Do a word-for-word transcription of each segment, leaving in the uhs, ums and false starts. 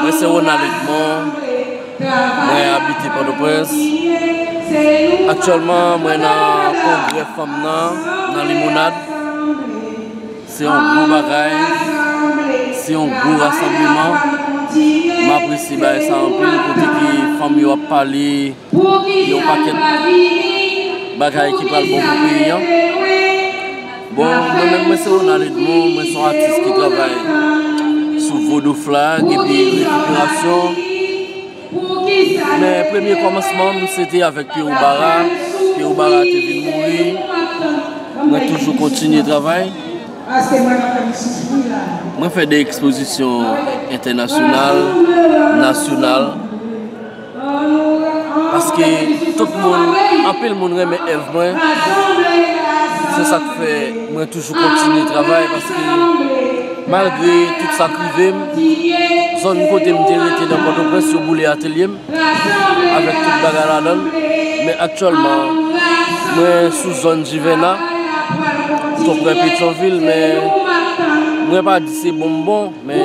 Mwen se Ronald Edmond, mwen abite Pòtoprens. Aktyèlman, mwen nan kongrè fanm nan, nan Limonad. Se yon gwo bagay, se yon gwo rasanbleman. M apresye bagay sa anpil, kote ke fanm yo ap pale yon pakèt bagay ki pral bon pou peyi an. Bon, mwen menm, mwen se Ronald Edmond, mwen se yon atis ki travay sou vodou flag epi rekiperasyon. Men premye kòmansman m, se te avèk Pierrot Bara. Pierrot Bara te vin mouri. Mwen toujou kontinye travay. Mwen fè de ekspozisyon entènasyonal, nasyonal. Paske tout moun, anpil moun renmen èv mwen. Se sa k fè mwen toujou kontinye travay, paske malgre tout sa k rive m, zòn kote m te rete nan Pòtoprens, yo boule atelye m avèk tout bagay ladan l. Men aktyèlman, mwen sou zòn Jivèna, tou prè Petyonvil, men mwen pa di se bon m bon, men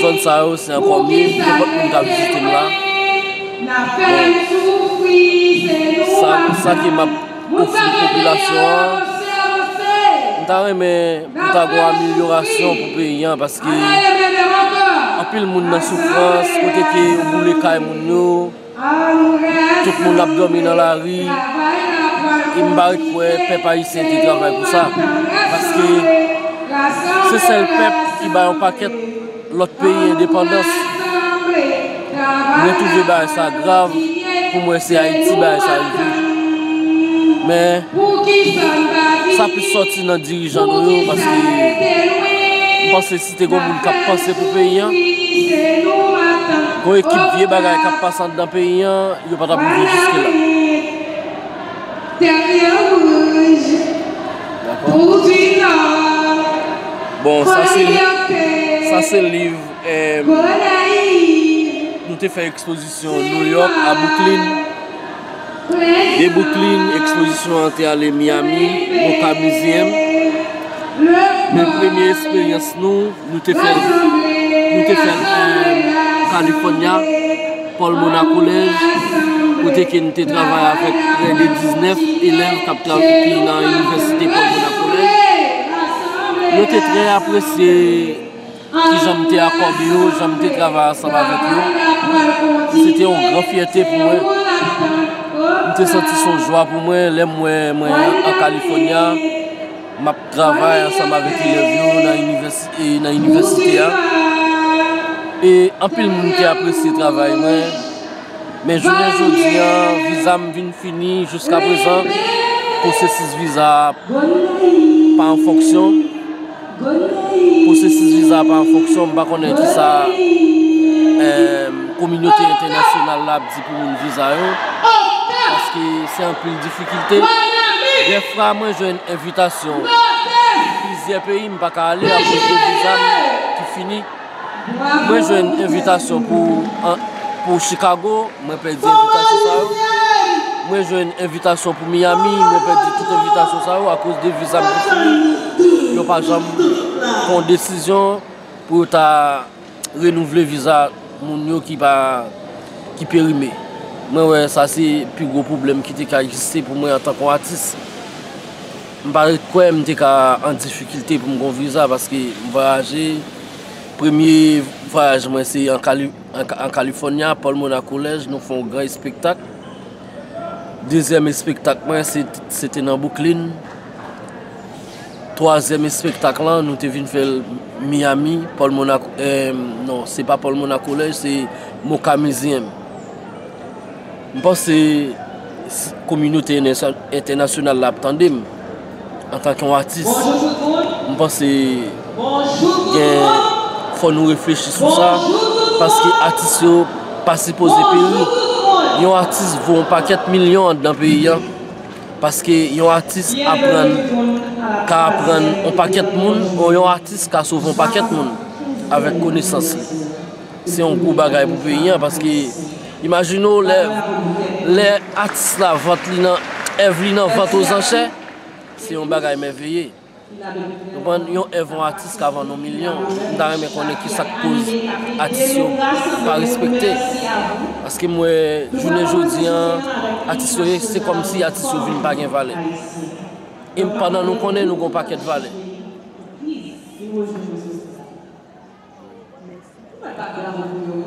zòn sa yo, se ankò mye, nenpòt moun ka vizite m la. Bon, sa, sa ke m ap ofri popilasyon an, m ta renmen pou ta gen yon amelyorasyon pou peyi an, paske anpil moun nan soufrans, kote ke yo boule kay moun yo, tout moun ap dòmi nan lari, e m pa ret kwè pèp ayisyen te travay pou sa, paske se sèl pèp ki bay yon pakèt lòt peyi endepandans. Mwen twouve bagay sa grav, pou mwen se Ayiti bagay sa rive. Men, sa plis sòti nan dirijan nou yo, paske m panse si te gen moun k ap panse pou peyi an, gen yon ekip vye bagay k ap pase anndan peyi an, yo pa t ap rive jiske la. Dakò. Bon, sa se, sa se liv, eh, nou te fè ekspozisyon New York a Brooklyn. De Brooklyn, ekspozisyon an te ale Miami, Boca Museum. Men premye eksperyans nou, nou te fè l, nou te fè l, eh, California, Paul Mona College, kote ke nou te travay avèk prè de diznèf elèv k ap travay ki nan inivèsite Paul Mona College. Yo te trè apresye kijan m te akòbe yo, jan m te travay ansanm avèk yo. Se te yon gran fyète pou mwen. M te santi se yon jwa pou mwen lè m wè mwen an California, m ap travay ansanm avèk elèv yo nan inivèsi-, e, nan inivèsite a. E anpil moun te apresye travay mwen. Men jounen jodi a, viza m vin fini. Jiskaprezan, pwosesis viza a pa an fonksyon. Pwosesis viza a pa an fonksyon. M pa konnen kisa, eh, kominote entènasyonal la ap di pou moun viza yo. Paske se anpil difikilte. Dèfwa, mwen jwenn envitasyon plizyè peyi, m pa ka ale akoz de viza m ki fini. Mwen jwenn envitasyon pou, an, pou Chicago, mwen pèdi envitasyon sa yo. Mwen jwenn envitasyon pou Miami, mwen pèdi tout envitasyon sa yo akoz de viza m ki fini. Yo pa janm pran yon desizyon pou yo ta renouvle viza moun yo ki pa, ki perime. Mwen wè sa se pi gwo pwoblèm ki te ka egziste pou mwen antanke yon atis. M pa ret kwè m te ka an difikilte pou m gen yon viza paske m vwayaje. Premye vwayaj mwen se an Kali-, an, an California, Paul Mona College, nou fè yon gran espektak. Dezyèm espektak mwen se, se te nan Brooklyn. Twazyèm espektak lan, nou te vin fè l Miami, Paul Mona, eh, non, se pa Paul Mona College, se Mocha Museum. M panse s-, kominote enèsyon-, entènasyonal la ap tande m antanke yon atis. M panse gen, fò nou reflechi sou sa, paske atis yo pa sipoze peri. Yon atis vo yon pakèt milyon anndan peyi an, paske yon atis aprann, ka aprann yon pakèt moun, yon atis ka sove yon pakèt moun avèk konesans li. Se yon gwo bagay pou peyi an, paske imajine w lè, lè atis la vant li nan, èv li nan vant ozanchè, se yon bagay mèveye. Konprann, yon èv yon atis ka vann yon milyon. M ta renmen konnen ki sa k koz atis yo pa respekte. Paske m wè jounen jodi an, atis yo ye, se kòmsi atis yo vin pa gen valè. E pandan nou konnen nou gon pakèt valè.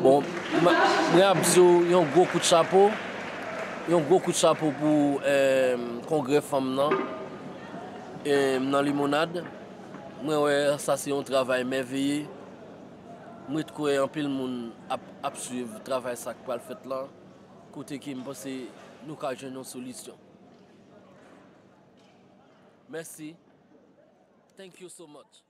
Bon, mwen ap di w yon gwo kout chapo, yon gwo kout chapo pou eh, kongrè fanm nan, eh, nan Limonad. Mwen wè sa se yon travay mèveye. Mwen kwè anpil moun ap, ap swiv travay sa k pral fèt lan, kote ke m panse nou ka jwenn yon solisyon. Mèsi. Thank you so much.